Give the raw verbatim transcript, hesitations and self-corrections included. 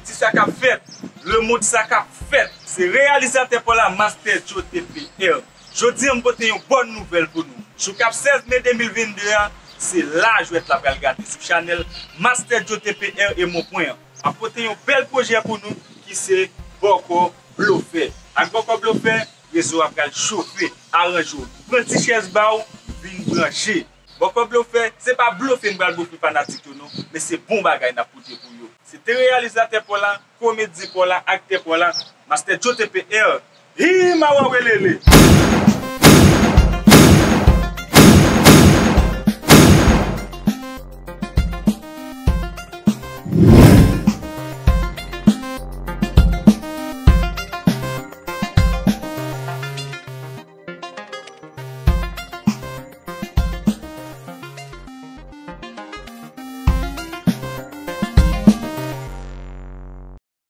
Si sa k ap fèt, le monde sa k ap fèt. Se reyalizatè pa w la, Master Joe T P R. Jodi a, m pote yon bòn nouvèl pou nou. Jou k ap sèz me de mil venn de a, se la jwèt la pral gate sou chanèl Master Joe T P R e Mon Pwen an. M ap pote yon bèl pwojè pou nou ki se Bòkò Blofè. Ak Bòkò Blofè, rezo a pral chofe, aranje w. Pran ti chèz ba w, vin branche. Bòkò Blofè, se pa blofe m pral blofe fanatik yo non, men se bon bagay n ap pote pou yo. Se te reyalizatè pa w la, komedyen pa w la, aktè pa w la, Master Joe T P R. Hi, mawa welele!